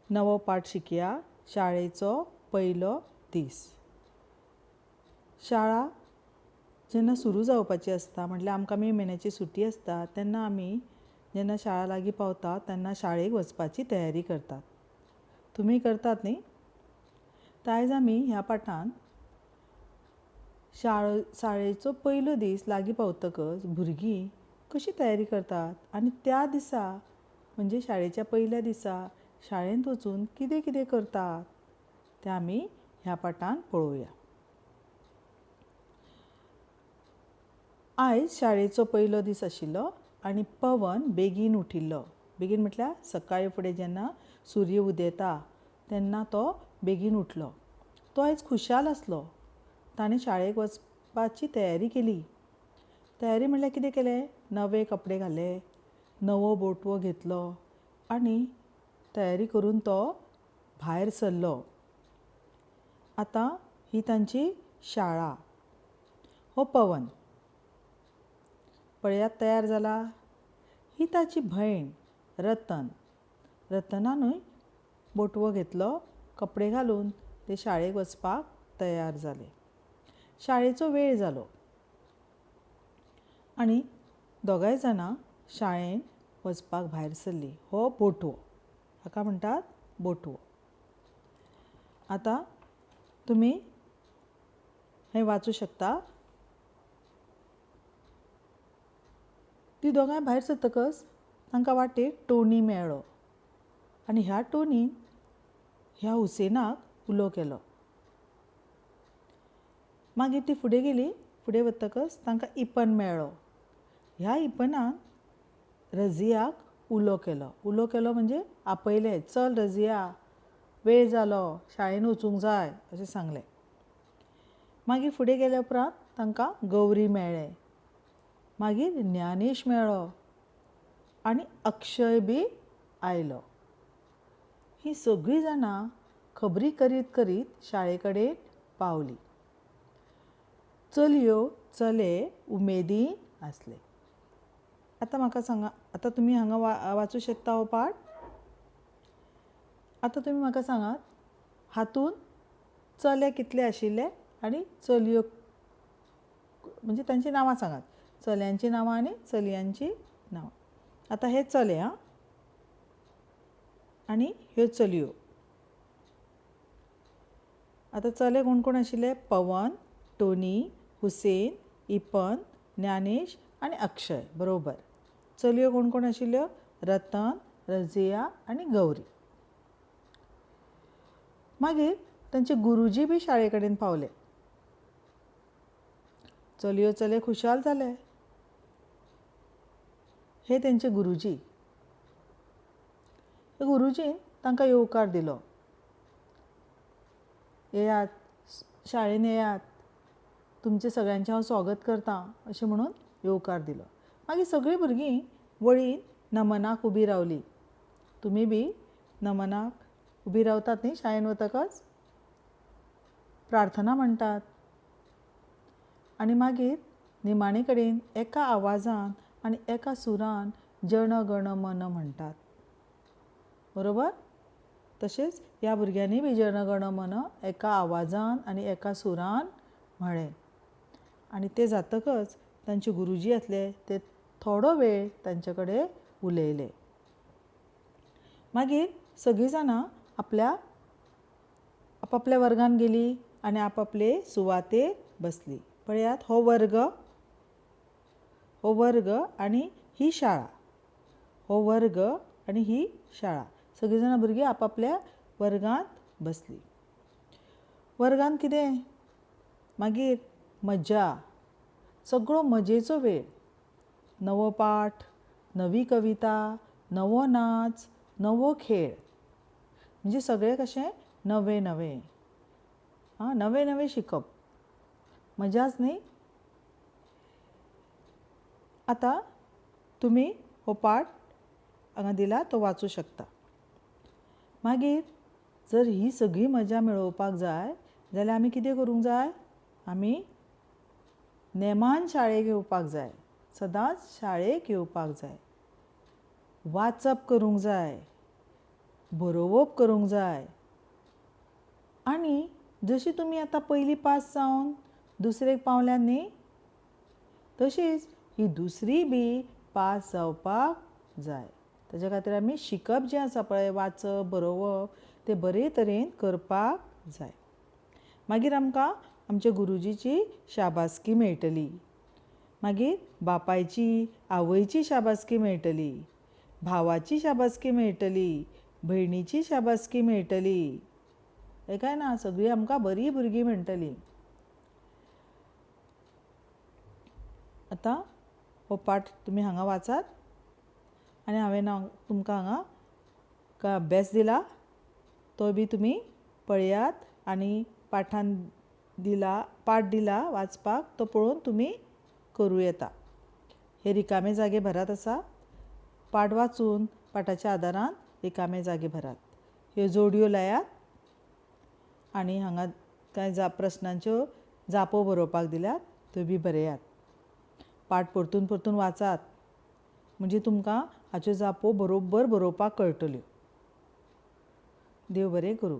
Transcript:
नवो पाठ शिकया, शाळेचो पयलो दीस. शाळा जेन्ना सुरू जावपाची आसता, म्हटल्यार आमकां मे म्हयन्याची सुटी आसता, तेन्ना आमी जेन्ना शाळा लागीं पावता तेन्ना शाळेक वचपाची तयारी करतात. तुमी करतात न्ही? तर आयज आमी ह्या पाठांत शाळेचो पयलो दीस लागीं पावतकच भुरगीं कशी तयारी करतात आनी त्या दिसा म्हणजे शाळेच्या पयल्या दिसा शाळेंत वचून कितें कितें करतात तें आमी ह्या पाठांत पळोवया. आयज शाळेचो पयलो दीस आशिल्लो आनी पवन बेगीन उठिल्लो. बेगीन म्हटल्यार सकाळी फुडें जेन्ना सूर्य उदेता तेन्ना तो बेगीन उठलो. तो आयज खुशाल आसलो. ताणें शाळेक वचपाची तयारी केली. तयारी म्हटल्यार कितें केलें? नवे कपडे घाले, नवो बोटवो घेतलो आनी तयारी करून तो भायर सरलो. आतां ही तांची शाळा. हो पवन पळयात तयार जाला. ही ताची भयण रतन. रतनानूय बोटवो घेतलो, कपडे घालून ते शाळेक वचपाक तयार जाले. शाळेचो वेळ जालो आनी दोगांय जाणां शाळेंत वचपाक भायर सरलीं. हो बोटवो, हाका म्हणटात बोटवो. आतां तुमी हें वाचूं शकता. ती दोगांय भायर सरतकच तांकां वाटेर टोनी मेळ्ळो आनी ह्या टोनीन ह्या हुसेनाक उलो केलो. मागीर ती फुडें गेली. फुडें वतकच तांकां इपन मेळ्ळो. ह्या इपनान रजियाक उलो केलो. उलो केलो म्हणजे आपयलें, चल रजिया, वेळ जालो, शाळेन वचूंक जाय अशें सांगलें. मागीर फुडें गेल्या उपरांत तांकां गौरी मेळ्ळें. मागीर ज्ञानेश मेळ्ळो आनी अक्षय बी आयलो. हीं सगळीं जाणां खबरी करीत करीत शाळे कडेन पावलीं. चलयो चले उमेदीन आसले. आतां म्हाका सांगा, आतां तुमी हांगा वाचूं शकता हो पाठ. आतां तुमी म्हाका सांगात, हातूंत चले कितले आशिल्ले आनी चलयो, म्हणजे तांचीं नांवां सांगात. चल्यांचीं नांवां आनी चलयांचीं नांवां. आतां हे चले आं आनी ह्यो चलयो. आतां चले कोण कोण आशिल्ले? पवन, टोनी, हुसेन, इपन, ज्ञानेश आनी अक्षय. बरोबर. चलयो कोण कोण आशिल्ल्यो? रतन, रजिया आनी गौरी. मागीर तांचे गुरुजी बी शाळे कडेन पावले. चलयो चले खुशाल जाले. हे तांचे गुरुजी. गुरुजीन तांकां येवकार दिलो. येयात, शाळेन येयात, तुमचें सगळ्यांचें हांव स्वागत करतां अशें म्हणून येवकार दिलो. मागीर सगळीं भुरगीं वळीन नमनाक उबीं रावलीं. तुमी बी नमनाक उबीं रावतात न्ही शाळेन वतकच? प्रार्थना म्हणटात आनी मागीर निमाणे कडेन एका आवाजान आनी एका सुरान जन गण मन म्हणटात. बरोबर? तशेंच ह्या भुरग्यांनी बी जन गण मन एका आवाजान आनी एका सुरान म्हळें. आनी तें जातकच तांचे गुरुजी आसले ते थोडो वेळ तांचे कडेन उलयले. मागीर सगळीं जाणां आपल्या आपापल्या वर्गान गेलीं आनी आपापले सुवातेर बसलीं. पळयात, हो वर्ग, हो वर्ग आनी ही शाळा. हो वर्ग आनी ही शाळा. सगळीं जाणां भुरगीं आपापल्या वर्गांत बसलीं. वर्गांत कितें? मागीर मज्जा, सगळो मजेचो वेळ. नवो पाठ, नवी कविता, नवो नाच, नवो खेळ. म्हणजे सगळें कशें नवें नवें. आं, नवें नवें शिकप, मजाच न्ही? आतां तुमी हो पाठ हांगा दिला तो वाचूं शकता. मागीर जर ही सगळी मजा मेळोवपाक जाय जाल्यार आमी कितें करूंक जाय? आमी नेमान शाळेक येवपाक जाय, सदांच शाळेक येवपाक जाय, वाचप करूंक जाय, बरोवप करूंक जाय. आनी जशी तुमी आतां पयली पास जावन दुसरेक पावल्यात न्ही, तशीच ही दुसरी बी पास जावपाक जाय. ताच्या खातीर आमी शिकप जें आसा पळय, वाचप बरोवप, तें बरे तरेन करपाक जाय. मागीर आमकां आमच्या गुरुजीची शाबासकी मेळटली, मागीर बापायची आवयची शाबासकी मेळटली, भावाची शाबासकी मेळटली, भयणीची शाबासकी मेळटली. हें काय ना, सगळीं आमकां बरीं भुरगीं म्हणटलीं. आतां हो पाठ तुमी हांगा वाचात आनी हांवें तुमकां हांगा काय अभ्यास दिला तो बी तुमी पळयात आनी पाठान दिला पाठ दिला वाचपाक तो पळोवन तुमी करूं येता. हे रिकामे जागे भरात आसा. पाठ वाचून पाठाच्या आदारान रिकामे जागे भरात. ह्यो जोडयो लायात आनी हांगा कांय प्रस्नांच्यो जापो बरोवपाक दिल्यात त्यो बी बरयात. पाठ परतून परतून वाचात म्हणजे तुमकां हाच्यो जापो बरोबर बरोवपाक कळटल्यो. देव बरें करूं.